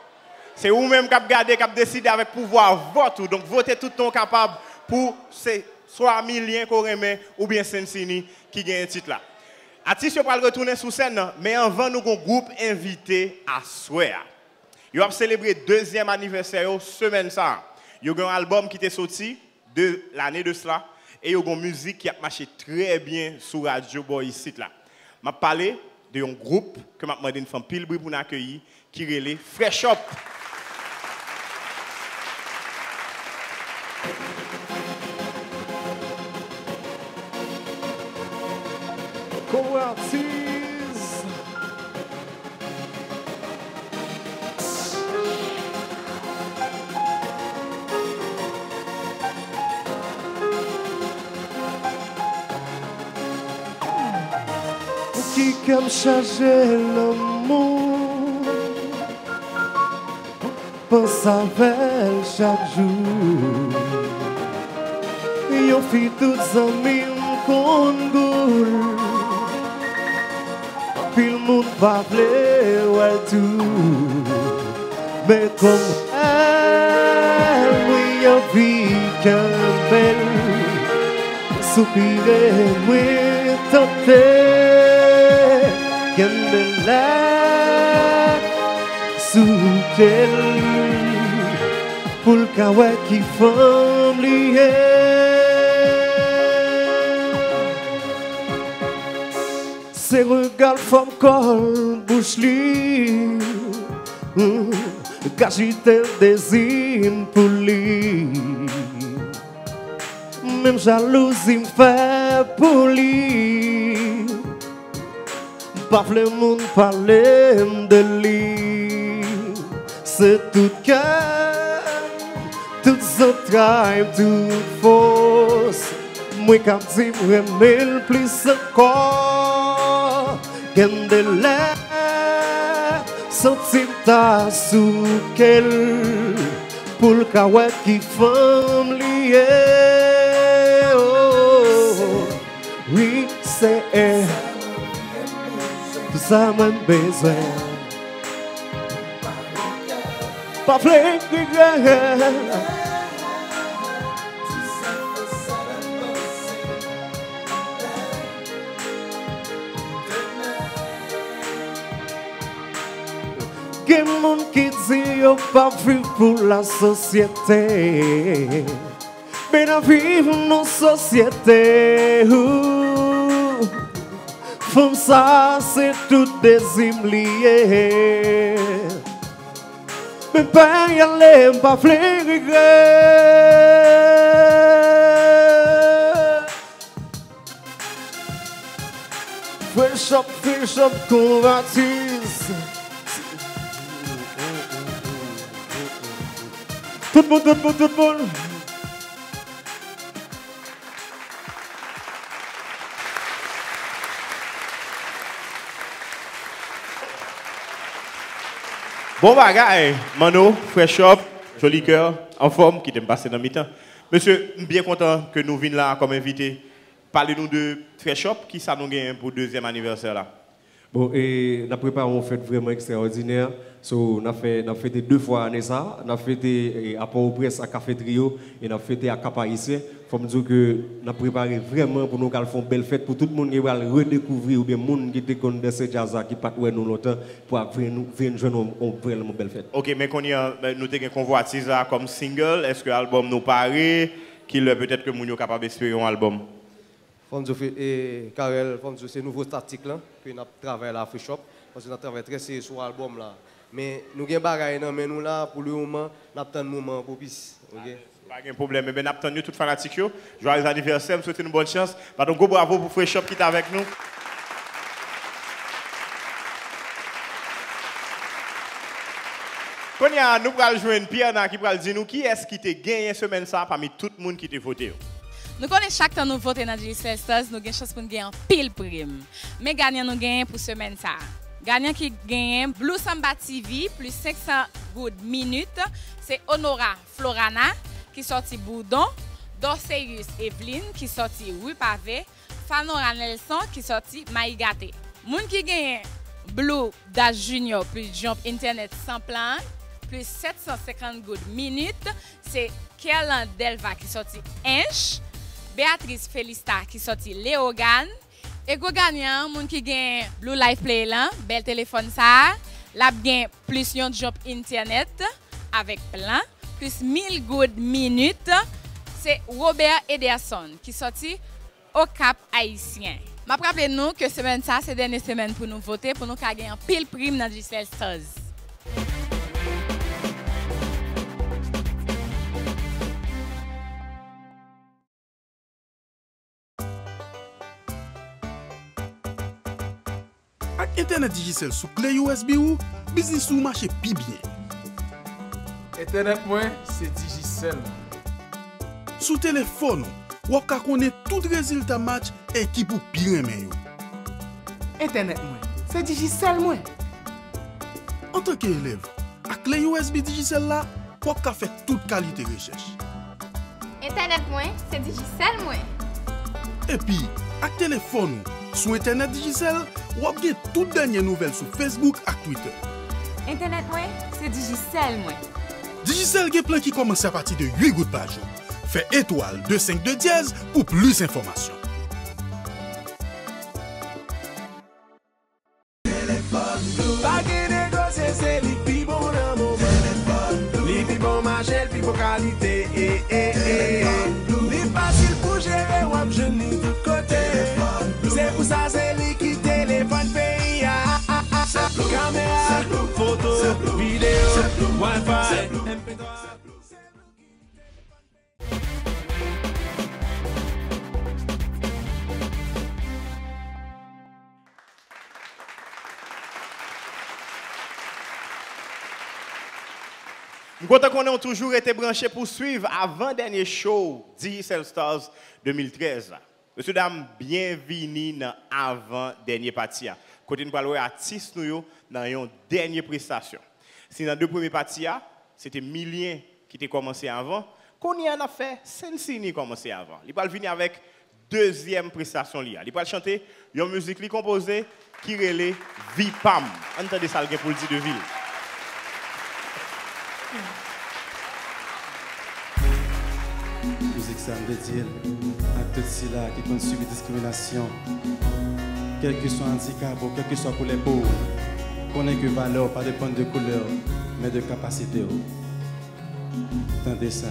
Se ou menm k ap gade, k ap deside avèk pouvwa vòt ou. Donk, vote tout tan w kapab pou se swa Milien ke w renmen oubyen Sensini ki genyen tit la. Atis yo pral retounen sou sèn nan, men anvan nou gon gwoup envite aswè a. Yo ap selebre dezyèm anivèsè yo semèn sa a. Yo gen yon albòm ki te soti de lane de sla, e yo gon mizik ki ap mache trè byen sou radyo bò isit la. M ap pale de yon gwoup ke m ap mande n fè anpil bri pou n akeyi, ki rele Fresh Up. Kouratis. Pou ki kè m chaje lanmou, panse avè l chak jou. Yon fi tout zanmi m konn gou l. Anpil moun pa vle wè l tou. Men kòm èl mwen anvi kenbe l. Soupire mwen tante. Gen de lè souke l pou l ka wè ki fanm li ye. Se rega l, fòm kò l, bouch li, mm, k ajite l dezi m pou li. Menm jalouzi m fè pou li. M pa vle moun pale m de li. Se tout kè m, tout zantray m, tout fòs. Mwen k ap di m renmen l plis ankò. Gen de lè, santi m ta souke l pou l ka wè ki fanm li ye. Oh. Wi, se tout sa mwen bezwen. Pa vle regrèt. Gen moun ki di yo p ap viv pou lasosyete. Men n ap viv nan sosyete, ou. Fanm sa se tout dezi m li ye. Men pa y ale, m pa vle regrèt. Fresh up, fresh up, konvatis. Tout moun, tout moun, tout moun. Bon bagay, Manno, Fresh Up, Joli Kè, anfòm, kite m pase nan mitan. Mesye, m byen kontan ke nou vin la kòm envite. Pale nou de Fresh Up, kisa nou genyen pou dezyèm anivèsè la? Bon, e, n ap prepare yon fèt vrèman ekstraòdinè. So, n ap fè, n ap fete de fwa ane sa. N ap fete, e, a Pòtoprens, a Café Trio, e n ap fete a Cap Haïtien. Fò m di w ke n ap prepare vrèman pou nou ka al fè yon bèl fèt, pou tout moun ki pral redekouvri, oubyen moun ki te konn danse djaz la, ki pa t wè nou lontan, pou ap vin, vin jwenn yon, yon vrèman bèl fèt. Ok, men kounye a, nou te gen Konvwatiz la kòm single. Èske albòm nou pare? Kilè petèt ke moun yo kapab espere yon albòm? Fò m di w, Fe-, e, Carel, fò m di w, se nouvo taktik lan ke n ap travay la, Fresh Up, paske n ap travay trè serye sou albòm la. Men nou gen bagay nan men nou la, pou le moman, n ap tann moman an pwopis, ok? Pa gen pwoblèm. Eben, n ap tann yo, tout fanatik yo. Joyeux anniversaire, m swete nou bòn chans. Bat yon gwo bravo pou Fresh Up ki t avèk nou. Kounye a, nou pral jwenn Pierna ki pral di nou kiyès ki te genyen semèn sa a pami tout moun ki te vote yo. Nou konnen chak tan nou vote nan Digicel Stars, nou gen chans pou n gen anpil prim. Men ganyan nou genyen pou semèn sa a. Ganyan ki genyen Blue Samba T V, plis senk san goud minit, se Honora Florana, ki sòti Boudon, Dorceus Evelyn, ki sòti Rue Pavée, Fanora Nelson, ki sòti Mayi Gate. Moun ki genyen Blue Dash Junior plis Jump Internet san plan, plis sèt san senkant goud minit, se Kerlan Delva ki sòti Ench, Beatrice Felista ki sòti Leyogàn, e gwo ganyan an, moun ki gen Blue Life Play lan, bèl telefòn sa a, l ap gen plis yon Jump Internet avèk plan, plis mil goud minit, se Robert Ederson ki sòti Okap Ayisyen. M ap raple nou ke semèn sa a se dènye semèn pou nou vote, pou nou ka gen anpil prim nan Digicel Stars. Ak entènèt Digicel sou kle U S B ou, biznis ou mache pi byen. Entènèt mwen, se Digicel mwen. Sou telefòn ou, w ap ka konnen tout rezilta match ekip ou pi renmen yo. Entènèt mwen, se Digicel mwen. Antanke elèv, ak kle U S B Digicel la, w ap ka fè tout kalite rechèch. Entènèt mwen, se Digicel mwen. Epi, ak telefòn ou, sou entènèt Digicel, w ap gen tout dènye nouvèl sou Facebook ak Twitter. Entènèt mwen, se Digicel mwen. Digicel gen plan ki kòmanse apati de uit goud pa jou. Fè etwal de senk de dyèz pou plis enfòmasyon. Pa gen negosye, se li k pi bon nan moman. Li pi bon mache, l pi bon kalite. Eh, eh, eh. Li fasil pou jere, w ap jwenn li tout kote. Se pou sa, se li ki telefòn peyi a. Kamera, foto, videyo, Wi-Fi, M P twa. M kontan konnen w toujou rete branche pou swiv avan dènye show Digicel Stars de mil trèz la. Mesye dam, byenvini nan avan dènye pati a, kote n pral wè atis nou yo nan yon dènye prestasyon. Si nan de premye pati a, se te Milien ki te kòmanse avan, kounye a n ap fè Sensini kòmanse avan. Li pral vini avèk dezyèm prestasyon li a. Li pral chante yon mizik li konpoze ki rele Vi Pa M. Ann tande sa l gen pou l di de vi l. Mizik sa a m dedye l ak tout sila ki konn sibi diskriminasyon, kèlkeswa andikap ou, kèlkeswa koulè po w. Konnen ke valè w pa depann de koulè w, men de kapasite w. Tande sa.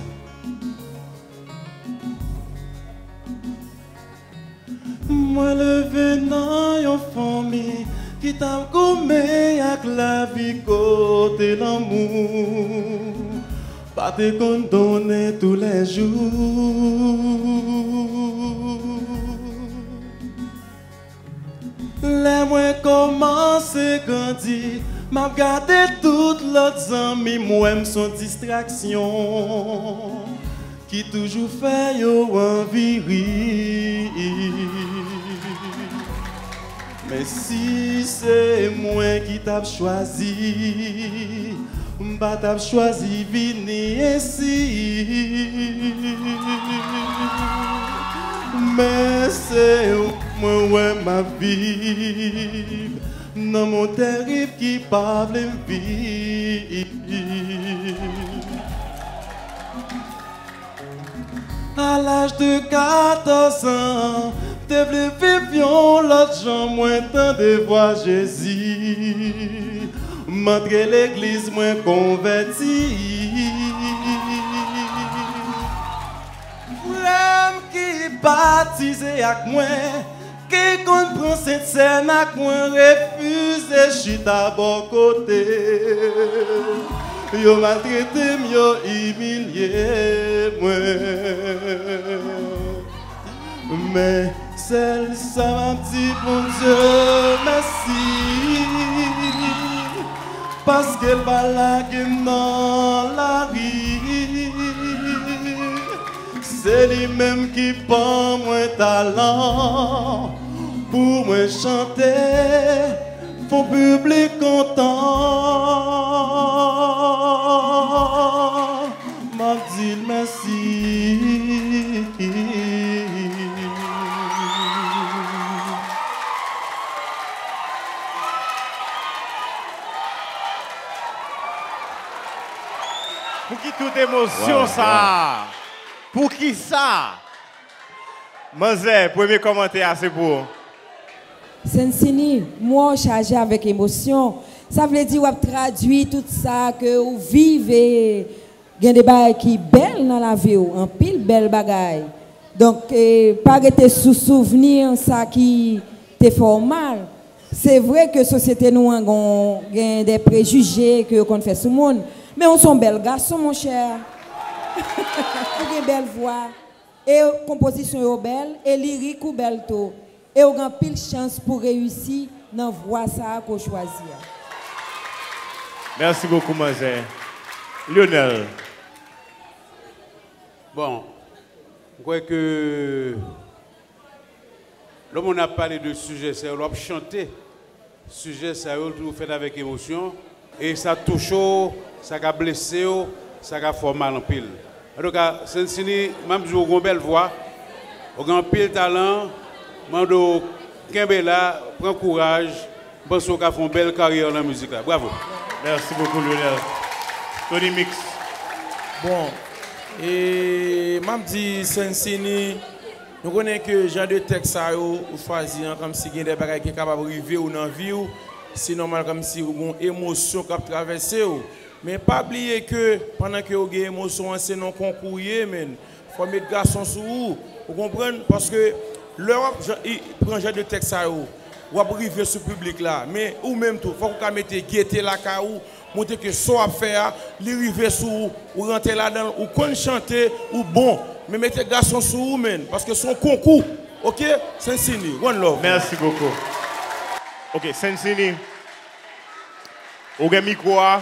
Mwen leve nan yon fanmi ki t ap goumen ak lavi kote lanmou pa te konn donnen toulèjou. Lè mwen kòmanse grandi, m ap gade tout lòt zanmi m, wè m s on distraksyon ki toujou fè yo anvi ri. Men si se mwen ki t ap chwazi, m pa t ap chwazi vini ensi. Men se mwen wè m ap viv nan mond tèrib ki pa vle m viv. A laj de katòz an, m te vle viv yon lòt jan, mwen tande vwa Jezi. M antre legliz, mwen konvèti. Frè m ki batize ak mwen, ki konn pran Sentsèn ak mwen, refize chita bò kote. Yo maltrete m, yo imilye mwen. Men sèl sa m ap di Bondye mèsi, paske l pa lage m nan lari. Se li menm ki ban mwen talan pou mwen chante, fè piblik kontan. M ap di l mèsi. Tout emosyon sa a. Poukisa? Manzè, premye kòmantè a se pou ou. Sensini, m wè w chaje avèk emosyon. Sa vle di w ap tradui tout sa ke w viv e gen de bagay ki bèl nan lavi w, anpil bèl bagay. Donk, e, pa rete sou souvni sa ki te fè w mal. Se vre ke sosyete nou an gon, gen de prejije ke yo konn fè sou moun, men ou se yon bèl gason, monchè. Ou gen bèl vwa, e konpozisyon yo bèl, e lirik ou bèl tou. E ou gen anpil chans pou reyisi nan vwa sa a ke w chwazi a. Merci beaucoup, manzè. Lionel. Bon, m kwè ke lè moun ap pale de sijè sa yo, lè w ap chante, sijè sa yo toujou fèt avèk emosyon, e sa touche w, sa ka blese w, sa ka fè w mal anpil. Antouka, Sensini, m ap di w, ou gen yon bèl vwa, ou gen anpil talan, m mande w kenbe la, pran kouraj, m panse w ka fè yon bèl karyè nan mizik la. Bravo! Merci beaucoup, Lionel. Tony Mix. Bon, e m ap di Sensini, nou konnen ke jan de tèks sa yo ou chwazi an, kòmsi gen de bagay ki kapab rive w nan vi w, se nòmal kòmsi ou gen yon emosyon k ap travèse w. Men pa bliye ke pandan ke ou gen emosyon an, se nan konkou w ye, men fò w met gason sou ou. Ou konprann? Paske lè w ap jan, i, pran jan de tèks sa yo, w ap rive sou piblik la. Men ou menm tou, fòk ou ka mete gete lakay ou, montre ke sa w ap fè a, li rive sou ou, ou rantre ladan l, ou konn chante, ou bon. Men mete gason sou ou, men, paske se yon konkou. Oke? Sensini, one love. Merci beaucoup. Ok, Sensini, ou gen mikwo a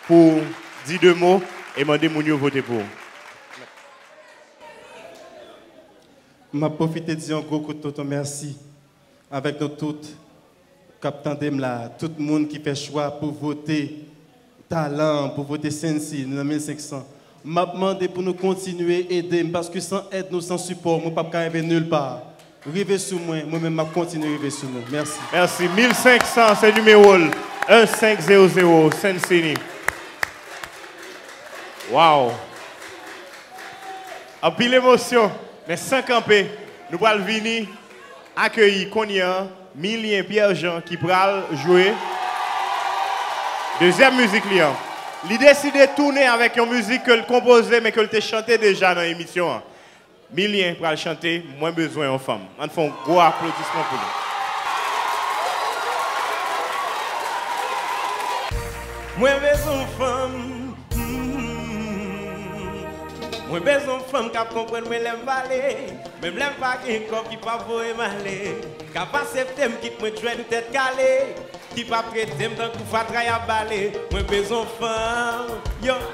pou di de mo e mande moun yo vote pou ou. M ap pwofite di yon gwo kout tonton mèsi avèk nou tout k ap tande m la, tout moun ki fè chwa pou vote Talan, pou vote Sensi nan mil senk san. M ap mande pou nou kontinye ede m, paske san èd nou, san sipò, mwen p ap ka rive nil pa. Rive sou mwen, mwen menm m ap kontinye rive sou nou. Mèsi. Mèsi. Mil senk san, se nimewo l. En senk zewo zewo, Sensi. Waw. Anpil emosyon, men san kanpe, nou pral vini akeyi kounye a Milien Pierre Jean ki pral jwe dezyèm mizik li an. Li deside tounen avèk yon mizik ke l konpoze, men ke l te chante deja nan emisyon an. Milien pral chante Mwen bezwen yon fanm. Ann fè yon gwo aplodisman pou li. Mwen bezwen yon fanm. Hmm. Mwen bezwen yon fanm k ap konprann mwen lè m pale. Menm lè m pa gen kòb ki p ap voye m ale. K ap aksepte m kit mwen djwèt ou tèt kale. Ki p ap trete m tankou fatra y ap bale. Mwen bezwen yon fanm. Yon.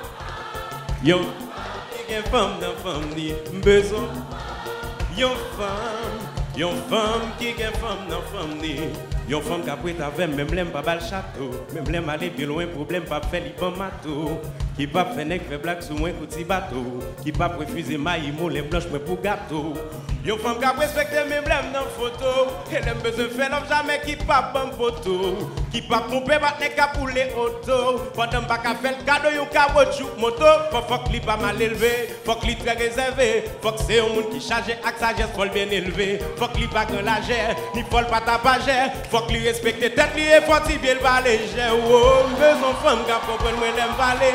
Yon. Ki gen fanm nan fanm li. M bezwen. Yon fanm. Yon fanm ki gen fanm nan fanm li. Yon fanm k ap ret avè m menm lè m pa ba l chato. Menm lè m ale byen lwen pwoblèm p ap fè li ban m mato. Ki p ap fè nèg fè blag sou mwen kou ti bato. Ki p ap refize mayi mo lè blanch mwen pou gato. Yon fanm k ap respekte m menm lè m nan foto. E lè m bezwen fè love jamè ki p ap ban m poto. Ki p ap twonpe m ak nèg k ap woule oto. Pandan m pa ka fè l kado yon kawotchou moto. Fò, fòk li pa mal elve. Fòk li trè rezève, fòk se yon moun ki chaje ak sajès, fò l byen elve, fòk li pa gran lajè, ni fò l pa tapajè, fòk li respekte tèt li e fò ti pye l pa lejè. Wo, m bezwen fanm k ap konprann mwen lè m pale,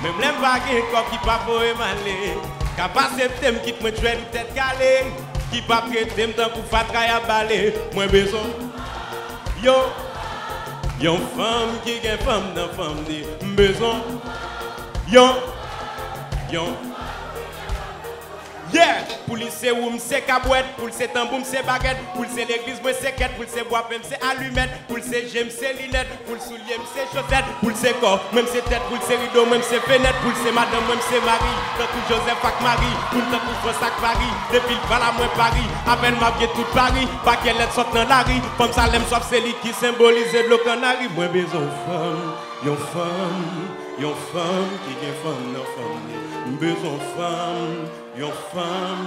menm lè m pa gen kòb ki p ap voye m ale, k ap aksepte m kit mwen djwèt ou tèt kale, ki p ap trete m tankou fatra y ap bale. Mwen bezwen yon, yon fanm ki gen fanm nan fanm li. M bezwen yon, yon. Yeah! Pou li se wou, m se kabwèt. Pou l se tanbou, m se bagèt. Pou l se legliz, mwen se kèt. Pou l se bwapen, m se alimèt. Pou l se je, m se linèt. Pou l soulye, m se chosèt. Pou l se kò, mwen m se tèt. Pou l se rido, mwen m se fenèt. Pou l se madanm, mwen m se mari. Tankou Jozèf ak Mari. Pou l tankou Frans ak Pari. Depi l pa la, mwen pa ri. Apèn m ap gen tout Pari. Pakè lèt sòt nan lari. Fanm sa lè m swaf, se li ki senbolize dlo kannari. Mwen bezwen yon fanm, yon fanm, yon fanm ki gen fanm nan fanm li. M bezwen yon fanm, yon fanm,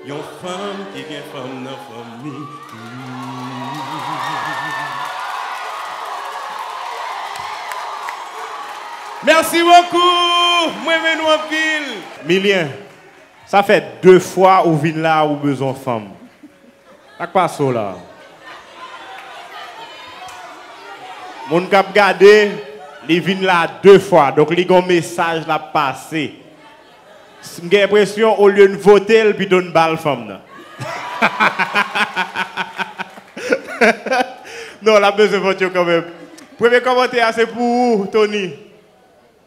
yon fanm ki gen fanm nan fanm li. Merci beaucoup. Mwen renmen nou anpil. Milien, sa fè de fwa ou vin la, ou bezwen fanm. Sa k pase w la? Moun k ap gade, li vin la de fwa. Donk, li gon mesaj l ap pase. M gen enpresyon, olye n vote l, pito n ba l fanm nan. Non, l ap bezwen vòt yo kanmenm. Premye kòmantè a, se pou ou, Tony.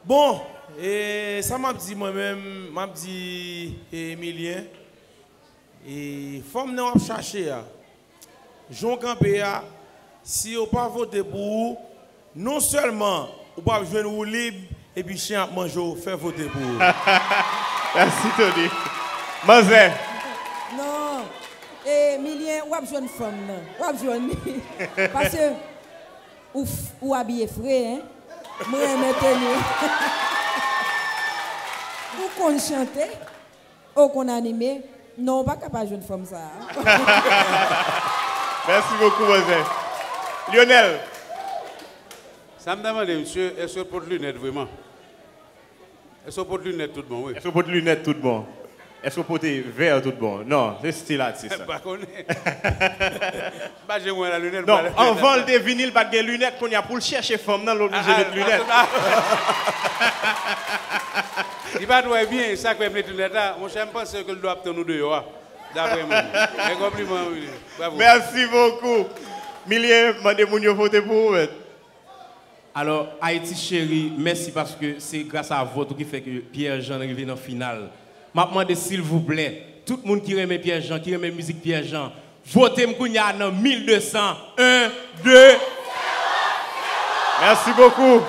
Bon, e sa m ap di mwen menm, m ap di, e, Emilien, e fanm nan w ap chache a, jan w kanpe a, si yo pa vote pou ou, non sèlman ou p ap jwenn woulib, epi chen ap manje w, fè vote pou ou. Mèsi, Tony. Manzè. Non, e, Milien, w ap jwenn fanm nan. W ap jwenn li. Paske ou, f- ou abiye fre, en. Mwen renmen teni w. Ou konn chante, ou konn anime. Non, ou pa ka pa jwenn fanm sa a. Mèsi bokou, manzè. Lionel. Sa m ta mande, misye, èske l pot linèt vreman? Èske w pot linèt tout bon, wi? Èske w pot linèt tout bon? Èske w pote vè tout bon? Non, se stil atis sa. M pa konnen. M pa janm wè l a linèt. Non, anvan l te vini, l pa t gen linèt, kounye a pou l chèche fanm nan, l oblije met linèt. Li pa t wè byen, sa k fè m met linèt la. Monchè, m panse ke l dwe ap tann ou deyò a. Daprè mwen. Men konpliman, wi. Bravo. Mèsi bokou. Milien, mande moun yo vote pou ou, mèt. Alò, Ayiti cheri, mèsi paske se gras a vòt ou ki fè ke Pierre Jean rive nan final. M ap mande silvouplè, tout moun ki renmen Pierre Jean, ki renmen mizik Pierre Jean, vote m kounye a nan mil de san, en, de. Mèsi bokou.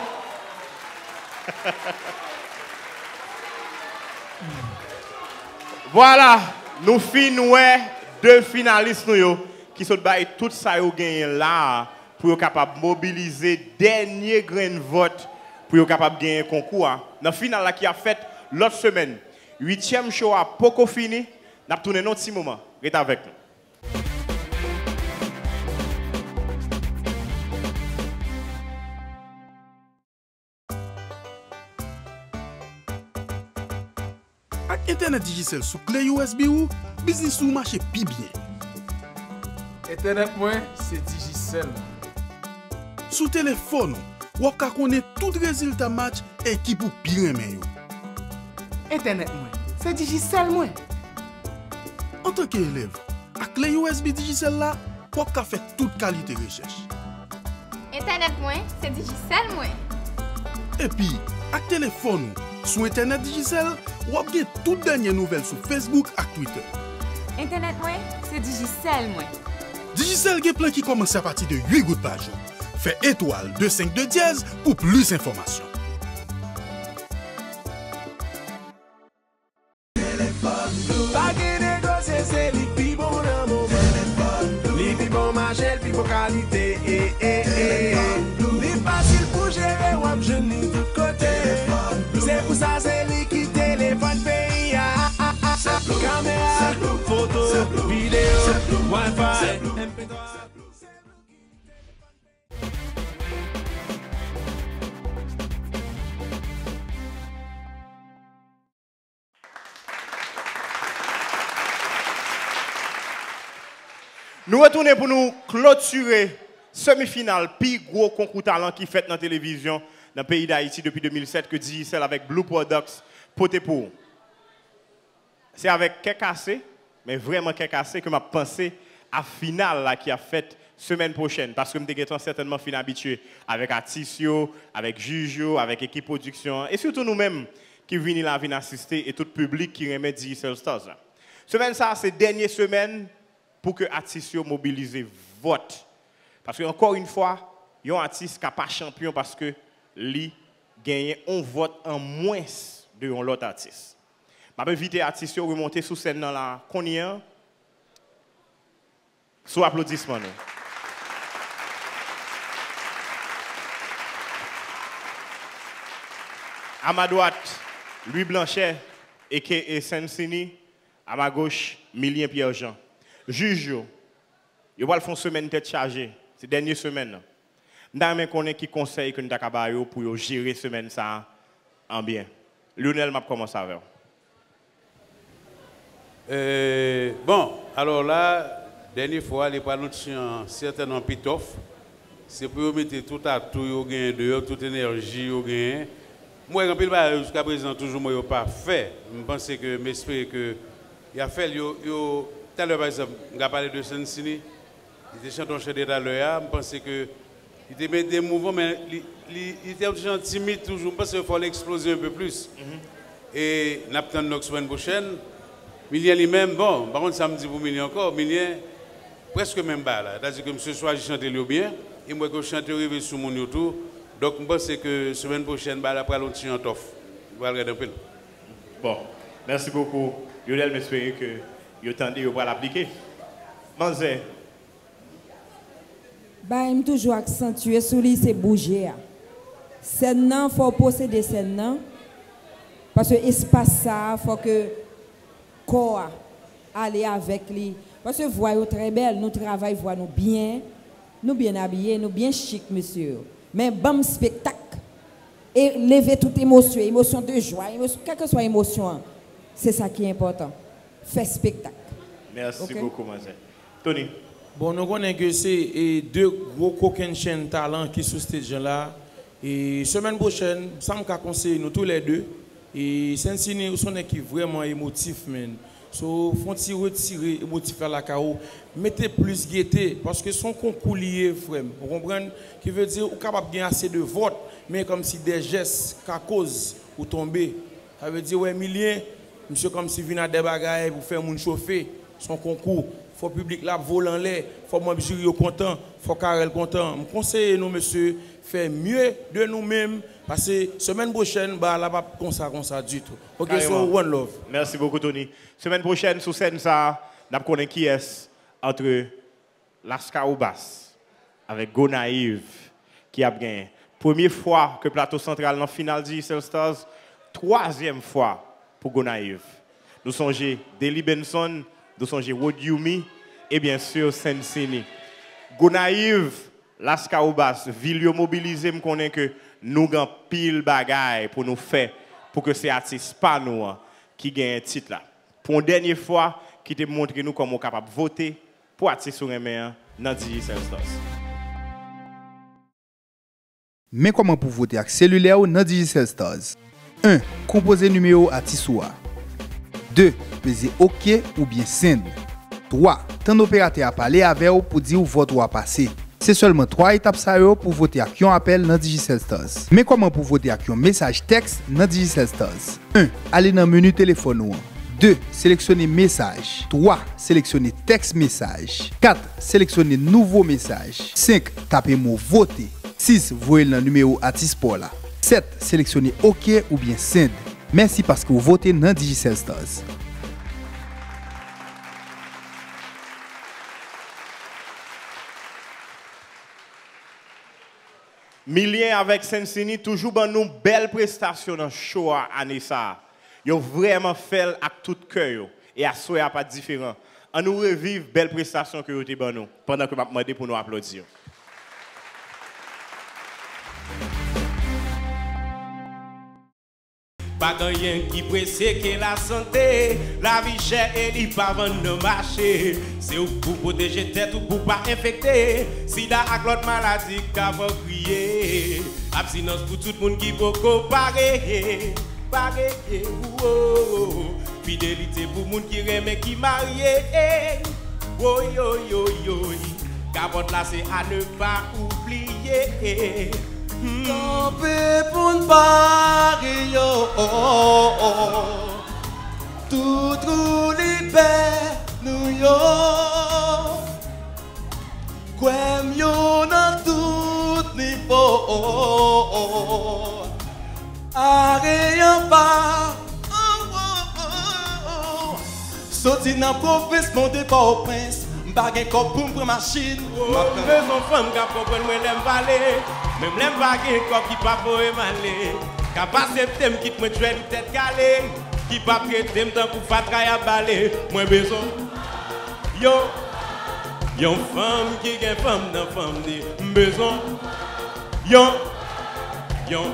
Vwala, nou fin wè de finalis nou yo ki sot bay tout sa yo genyen la a pou yo kapab mobilize dènye grenn vòt pou yo kapab genyen konkou a. Nan final la ki ap fèt lòt semèn, uityèm cho a poko fini, n ap tounen nan yon ti moman. Ret avèk nou. Ak entènèt Digicel sou kle U S B ou, biznis ou mache pi byen. Entènèt mwen, se Digicel mwen. Sou telefòn ou, w ap ka konnen tout rezilta match ekip ou pi renmen yo. Entènèt mwen, se Digicel mwen. Antanke elèv, ak kle U S B Digicel la, w ap ka fè tout kalite rechèch. Entènèt mwen, se Digicel mwen. Epi, ak telefòn ou, sou entènèt Digicel, w ap gen tout dènye nouvèl sou Facebook ak Twitter. Entènèt mwen, se Digicel mwen. Digicel gen plan ki kòmanse apati de uit goud pa jou. Fè etwal de senk de dyèz pou plis enfòmasyon. Pa gen negosye, se li k pi bon nan moman. Li pi bon mache, l pi bon kalite. Eh, eh, eh. Li fasil pou jere, w ap jwenn li tout kote. Se pou sa, se li ki telefòn peyi a. Kamera, foto, videyo, Wi-Fi, M P twa. Nou retounen pou nou klotire semifinal pi gwo konkou talan ki fèt nan televizyon nan peyi Dayiti depi de mil sèt ke Digicel avèk Blue Products pote pou ou. Se avèk kè kase, men vrèman kè kase, ke m ap panse a final la ki ap fèt semèn pwochèn, paske m te gentan sètènman fin abitye avèk atis yo, avèk jij yo, avèk ekip pwodiksyon an, e sitou nou menm ki vini la vin asiste, e tout piblik ki renmen Digicel Stars la. Semèn sa a, se dènye semèn pou ke atis yo mobilize vòt. Paske, ankò yon fwa, yon atis ka pa chanpyon paske li genyen yon vòt an mwens de yon lòt atis. M ap envite atis yo remonte sou sèn nan la kounye a, sou aplodisman nou. A ma dwat, Louis Blanchet, A K A Sensini, a ma goch, Milien Pierre Jean. Jij yo, yo pral fè yon semèn tèt chaje, se dènye semèn nan. M ta renmen konnen ki konsèy ke n ta ka ba yo pou yo jere semèn sa a an byen. Lionel, m ap kòmanse avè w. Euh, bon, alò la, dènye fwa, li pral yon ti jan sètènman pi tòf. Se pou yo mete tout atou yo genyen deyò, tout enèji yo genyen. M wè gen anpil bagay yo jiskaprezan toujou m wè yo pa fè. M panse ke, m espere ke y a fè l. Yo, yo, talè, pa egzanp, m ka pale de Sensini. Li te chante yon chante talè a, m panse ke li te mete mouvman, men li, li, li te yon ti jan timid toujou. M panse fò l eksploze un peu plus. E n ap tann Nox semèn pwochèn. Milyen li menm, bon, m pa konn sa m di pou Milyen ankò. Milyen, prèske menm bagay la. Sètadi ke misye chwazi chante l yo byen, e m wè ke yo chante yo rive sou moun yo tou. Donk, m panse ke semèn pwochèn, bagay la pral yon ti jan tòf. Yo pral rèd anpil. Bon, mèsi bokou, Lionel, m espere ke yo tande, yo pral aplike. Manzè, Bagay m toujou aksantye sou li, se bouje a. Sèn nan, fò w posede sèn nan. Paske espas sa a, fò ke kò a ale avèk li. Paske vwa yo trè bèl, nou travay vwa nou byen, nou byen abiye, nou byen chik, mesye yo. Men ban m spektak. E leve tout emosyon, emosyon de jwa, emosyon, kèlkeswa emosyon an. Se sa ki enpòtan. Fè spektak. Mèsi bokou, manzè. Tony. Bon, nou konnen ke se e, de gwo kokennchenn talan ki sou stage lan la. E semèn pwochèn, sa m ka konseye nou toulède, e Sensini, ou se yon nèg ki vrèman emotif, man. So, fè yon ti retire emotif la lakay ou. Mete plis gete, paske se yon konkou li ye, frè m. Ou konprann? Ki vle di, ou kapab gen ase de vòt, men kòmsi de jès ka koz ou tonbe. Sa vle di, wè, Milyen, misye kòmsi vin ak de bagay pou fè moun chofe. Se yon konkou. Fò piblik la ap vole anlè. Fò manm jiri yo kontan. Fò Carel kontan. M konseye nou, mesye, fè mye de nou menm. Paske semèn pwochèn, bagay la p ap konsa, konsa ditou. Ok, so, one love. Mèsi bokou, Tony. Semèn pwochèn, sou sèn sa a, n ap konnen kiyès antre Laskawobas avèk Gonayiv ki ap genyen. Premye fwa ke Plato Santral nan final Digicel Stars, twazyèm fwa pou Gonayiv. Nou sonje Delly Benson, nou sonje Rod Youmi, e byen si Sensini. Gonayiv, Laskawobas, vil yo mobilize, m konnen ke nou gen anpil bagay pou nou fè pou ke se atis pa nou an ki genyen tit la. Pou yon dènye fwa, kite m montre nou kòman w kapab vote pou atis ou renmen an nan Digicel Stars. Men kòman pou vote ak selilè w nan Digicel Stars. En. Konpoze nimewo atis ou a. De. Peze oke oubyen send. Twa. Tann operatè a pale avè w pou di w vòt ou a pase. Se sèlman twa etap sa yo pou vote ak yon apèl nan Digicel Stars. Men kòman pou vote ak yon mesaj tèks nan Digicel Stars. En. Ale nan meni telefòn ou an. De. Seleksyone mesaj. Twa. Seleksyone tèks mesaj. Kat. Seleksyone nouvo mesaj. Senk. Tape mo vote. Sis. Voye l nan nimewo atis pa w la. Sèt. Seleksyone oke oubyen send. Mèsi paske w vote nan Digicel Stars. Milyen avèk Sensini toujou ban nou bèl prestasyon nan cho a ane sa a. Yo vrèman fè l ak tout kè yo. E aswè a pa t diferan. Ann nou reviv bèl prestasyon ke yo te ban nou, pandan ke m ap mande pou nou aplodi yo. Pa gen anyen ki prese ke lasante, lavi chè e li pa vann nan mache. Se ou k pou pwoteje tèt ou pou pa enfekte sida ak lòt maladi k ap kriye. Abstinans pou tout moun ki poko pare, pare, wowo. Fidelite pou moun ki renmen, ki marye, woyoyoyoy. Kapòt la se à ne pas oublier. Kanpe pou n pare yo. Tout trou li pè nou yo. Kwè m yo nan tout nivo. Are anba. Soti nan pwovens, monte Pòtoprens. M pa gen kòb pou m pran machin. M ap tann. M bezwen fanm k ap konprann mwen lè m pale. Menm lè m pa gen kòb, ki p ap voye m ale. K ap aksepte m, kit mwen jwèt ou tèt kale. Ki p ap trete m tankou fatra y ap bale. Mwen bezwen yon, yon fanm ki gen fanm nan fanm li. M bezwen yon, yon.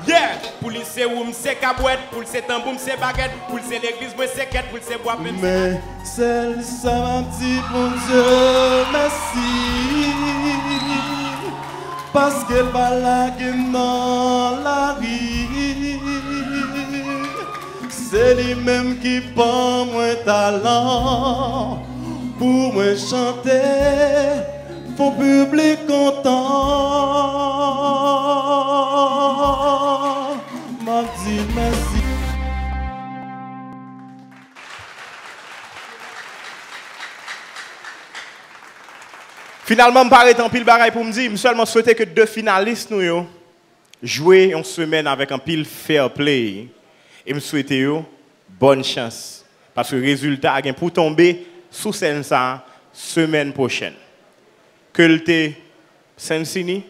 Yeah! Pou li se wou, m se kabwèt. Pou l se tanbou, m se bagèt. Pou l se legliz, mwen se kèt. Pou l se bwa pen, m se... Men sèl sa m ap di Bondye mèsi, paske l pa lage m nan lari. Se li menm ki ban mwen talan pou mwen chante, fè piblik kontan. M ap di mèsi. Finalman, m pa ret anpil bagay pou m di. M sèlman swete ke de finalis nou yo jwe yon semèn avèk anpil fair play. E m swete yo bòn chans. Paske rezilta a gen pou tonbe sou sèn sa a semèn pwochèn. Ke l te Sensini,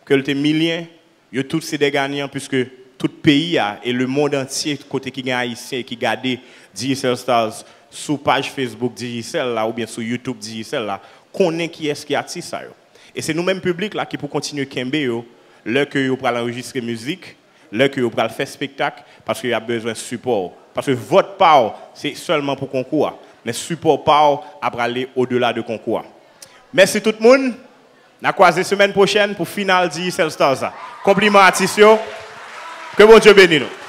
ke l te Milyen, yo tout se de ganyan, piske tout peyi a e lemonn antye kote ki gen Ayisyen ki gade Digicel Stars sou paj Facebook Digicel la oubyen sou YouTube Digicel la, konnen kiyès ki atis sa yo. E se nou menm piblik la ki pou kontinye kenbe yo lè ke yo pral anrejistre mizik, lè ke yo pral fè spektak, paske y ap bezwen sipò w. Paske vòt pa w, se sèlman pou konkou a. Men sipò pa w ap prale odela de konkou a. Mèsi tout moun. N a kwaze semèn pwochèn pou final Digicel Stars la. Konpliman atis yo. Ke Bondye beni nou.